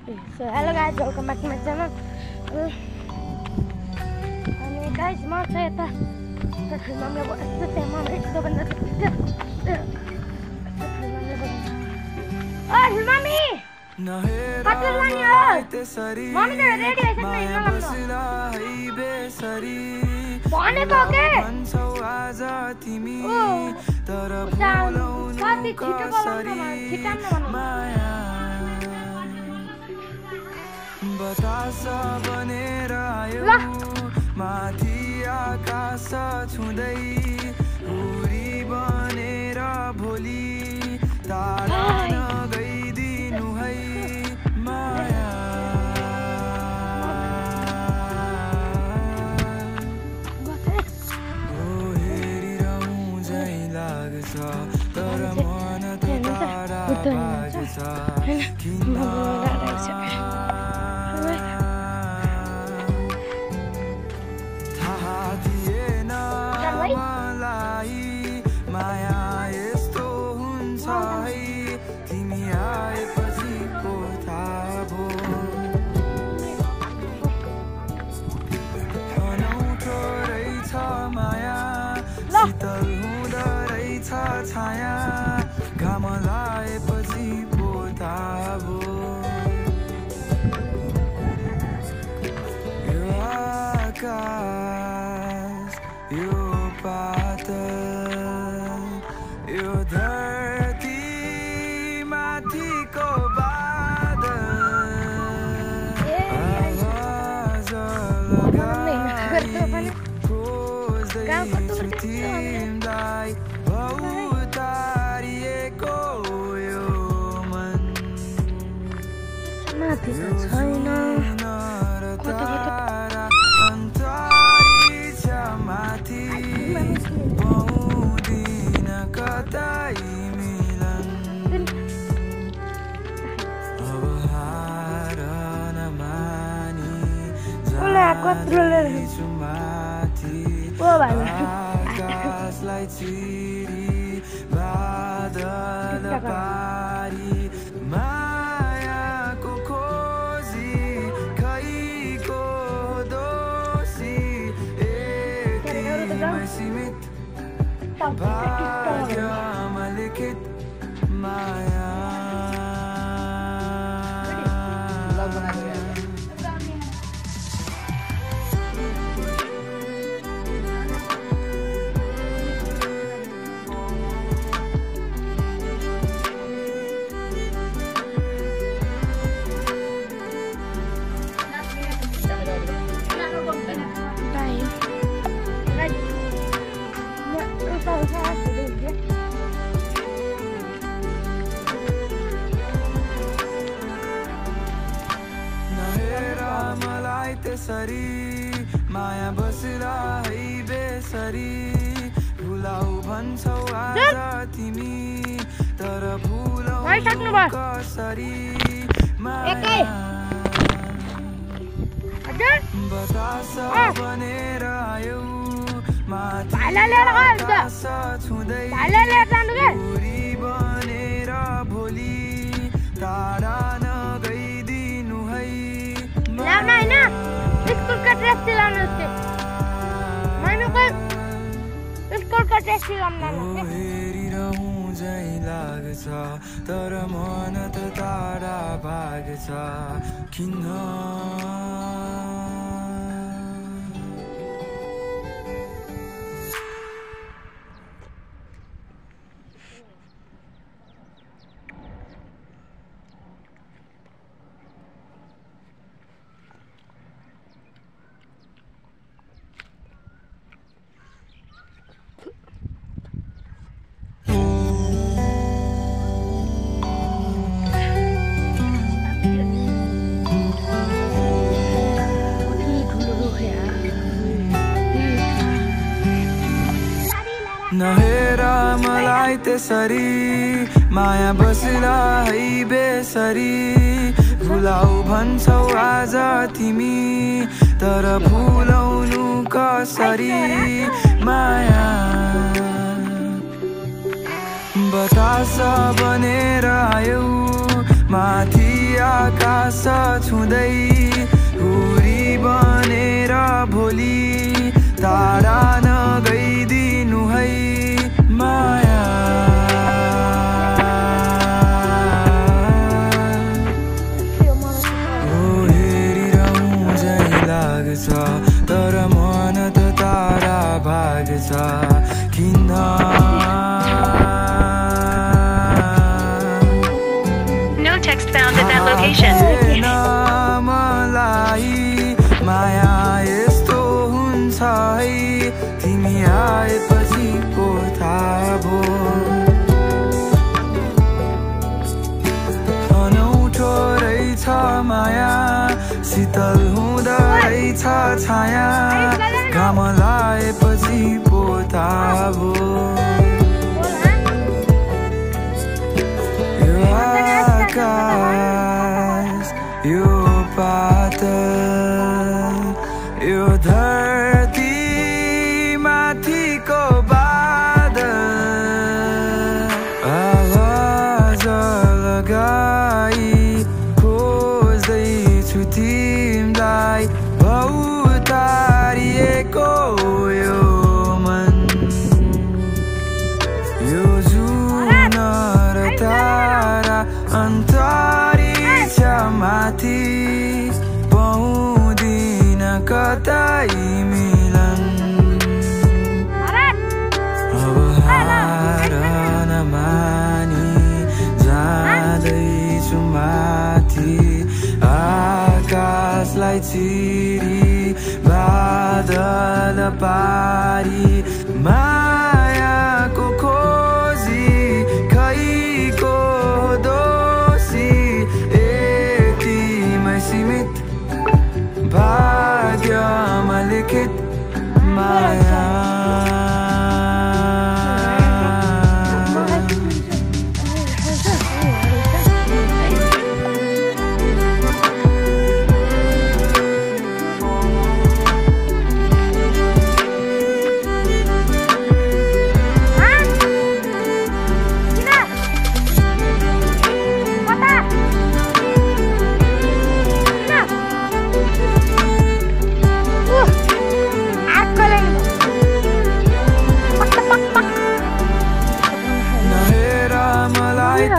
So hello guys, welcome back to my channel. And guys, mau saya tak terima buat tema itu benar. Oh, mami. Katul mani oh. Mami dah ready है सब नहीं ना पाने को के काफी छिटो बतासा बनेर आयो माथि आकाश छुँदै उरी बनेर भोलि तारा नगइदिनु है माया ओ हेरिरहँ झै लाग्छ तर मन त तारा बाँच्छ किन शीतल हुँदो रहेछ छाया घाम लागेपछि पो थाहा भो यो आकाश यो पातल यो धरती माथिको बादल आवाज लगाई तिमलाई उतारिएको यो मन माथि त छैन तारा अन्तरिक्ष माथि पाउँदिन कतै मिलन अब हार नमानी जाँदैछु माथि आकाशलाई चिरी बादल पारी मायाको खोजी खैको दोषी यतिमै सीमित भाग्यमा लिखित माया त्यसरी माया बसेला है बेसरी भुलाउ भन्छौ आज तिमी तर भुलाउ कसरी बतास बनेर आयौ माथि आकाश छुँदै उरी बनेर भोलि तारा नगइदिनु है लाना है ना स्कूल का ड्रेस सिलाना उससे मानो को स्कूल का ड्रेस सिलाना है हेरिरहँ झै लाग्छ तर मन त तारा भाग्छ किन नहेर मलाई त्यसरी माया बसेला है बेसरी भुलाउ भन्छौ आज तिमी तर भुलाउनु कसरी माया बतास बनेर आयौ माथि आकाश छुँदै हुरी बनेर भोलि तारा नगइदिनु है माया हेरिरहँ झै लाग्छ तर मन त तारा भाग्छ किन No text found at that location. मलाई माया यस्तो हुन्छ है तिमी आएपछि पो थाहा भयो अनौठो रहेछ माया शीतल हुँदो रहेछ छाया घाम लाएपछि पो थाहा भयो यो आकाश यो पातल यो धरती माथिको बादल आवाज लगाई खोज्दैछु तिमीलाई भौतारिएको यो मन यो जुन र तारा अन्तरिक्ष माथि पाउँदिन कतै मिलन अब हार नमानी जाँदैछु माथि आकाशलाई चिरी बादल पारी मायाको खोजी खैको दोषी यतिमै सीमित भाग्यमा लिखित माया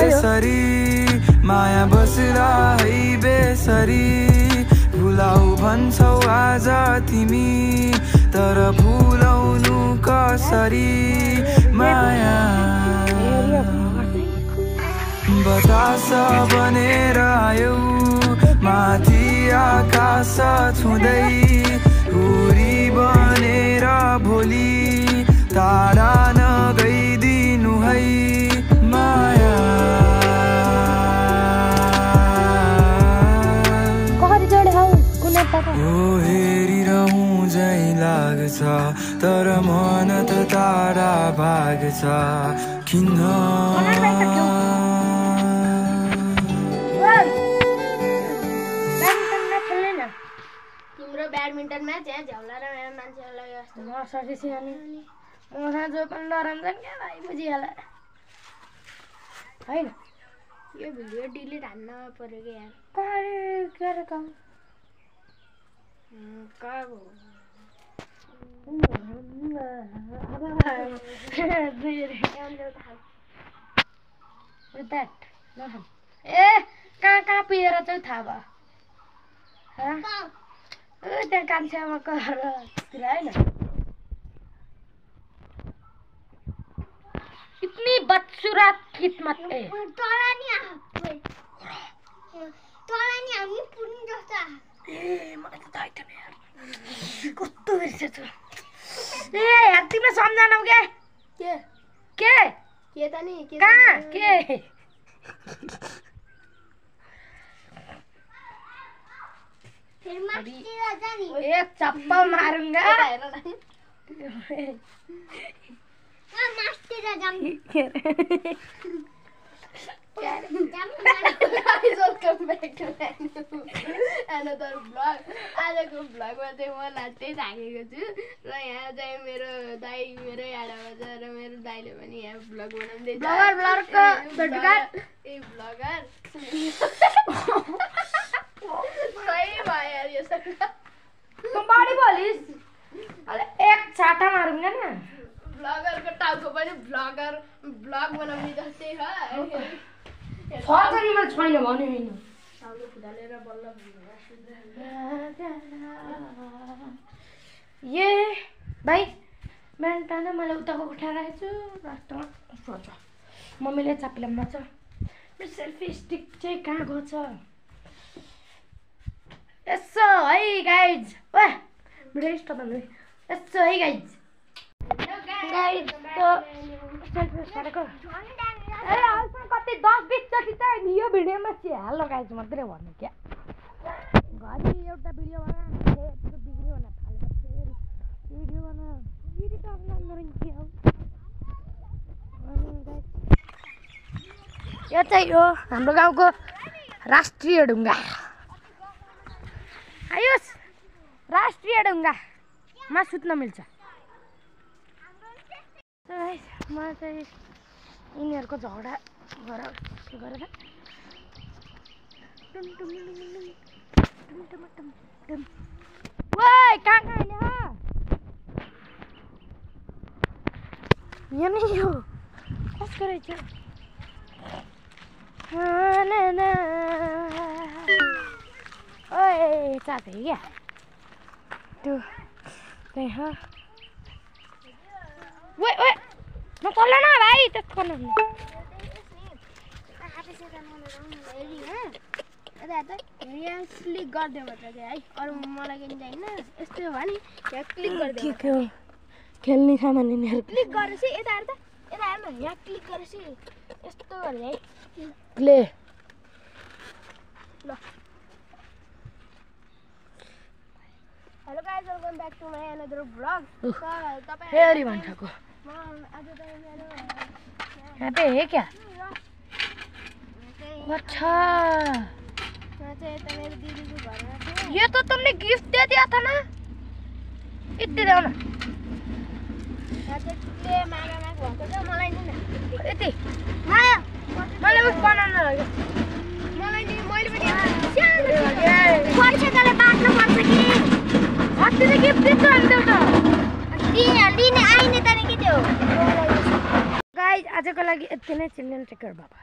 त्यसरी माया बसेर है बेसरी भुलाउ भन्छौ आज तिमी तर भुलाउनु कसरी माया बतास बनेर आयौ माथि आकाश छुँदै हुरी बनेर भोलि तारा नगइदिनु है माया ओ हेरिरहँ झै लाग्छ तर मन त तारा भाग्छ किन तिम्रो ब्याडमिन्टन म्याच यहाँ झ्याउला र मेरो मान्छेहरूलाई मसँग जो पनि डराउँछन् क्या भाइ बुझिहाल्छ होइन यो भिडियो डिलिट हान्न पर्यो कि यार ए कहाँ पिएर चाहिँ थाहा भयो त्यहाँ कान्छामा गएर होइन इतनी बदसूरत किस्मत है ए मलाई त थाहा थिएन यार कस्तो बिर्सेछ ए यार तिमीले सम्झानौ के त नि कहाँ के एक चप्पल मारूंगा Welcome back to my new आजको भ्लगमा चाहिँ म लास्टै थाकेको छु र यहाँ चाहिँ मेरो दाइ मेरो आडामा छ र मेरो दाइले पनि यहाँ भ्लग बनाउँदै छ भ्लगर सही भयो यो बडी बोलिस एक छाता मारुंगा ना भ्लगरको टाउको पनि भ्लग बनाउने जस्तै छ फर्जरीमा छैन भन्यो हैन टाउको फुटालेर बल्ल ये भाइ बिहान बिहान मलाई उताको उठाएर आएको छु रास्तामा सोच मम्मीले चापिलाम मार्छ मेरो सेल्फी स्टिक चाहिँ कहाँ गछ यसो है गाइज वा भिडियो स्टप गर्नु यसो है गाइज गाइज तो सेल्फी स्टार्टको ए अल्छा कति 10-20 चोटि त यो भिडियोमा चाहिँ लगाएछ मात्रै भन्नु क्या घरि एउटा भिडियो बना यस्तो बिग्रियो भने थालेको फेरि भिडियो बना एडिट गर्न नरन के हो यो चाहिँ हो हाम्रो गाउँको राष्ट्रिय ढुङ्गा आयुष राष्ट्रिय ढुङ्गामा सुत्न मिल्छ म चाहिँ यिनीहरूको झगडा गरेर ओइ कहाँ अहिले यहाँ नै हो कसको रहेछ ओए साथै क्या त्यो त्यही हो ओए ओए म चल्ला न भाइ त्यस्तो गर्नु क्लिक गरिदियो भन्छ कि है अरू मलाई किन होइन यस्तो भयो नि यहाँ क्लिक गरिदियो के हो खेल्ने सामान यिनीहरू क्लिक गरेपछि यता हेर्दा यता हेर्नु यहाँ क्लिक गरेपछि यस्तो गरे है प्ले ल hello guys welcome back to my another vlog तपाईँ फेरि भन्छको म आज चाहिँ मेरो यहाँ पे है क्या अच्छा मेरो दिदीको घरमा थियो ये तो तुमने गिफ्ट दे दिया था ना इतने दो ना मामा भएको छ मलाई नि न यति माया मलाई उस बनाउन लाग्यो मलाई नि मैले पनि पैसा त्यसले बाँड्नु पर्छ कि अस्ति त गिफ्ट दिन्छु हामीले एउटा लिने आइने त नि के त्यो गाइज आजको लागि यति नै चिल्ड्रेन टेकर बाबा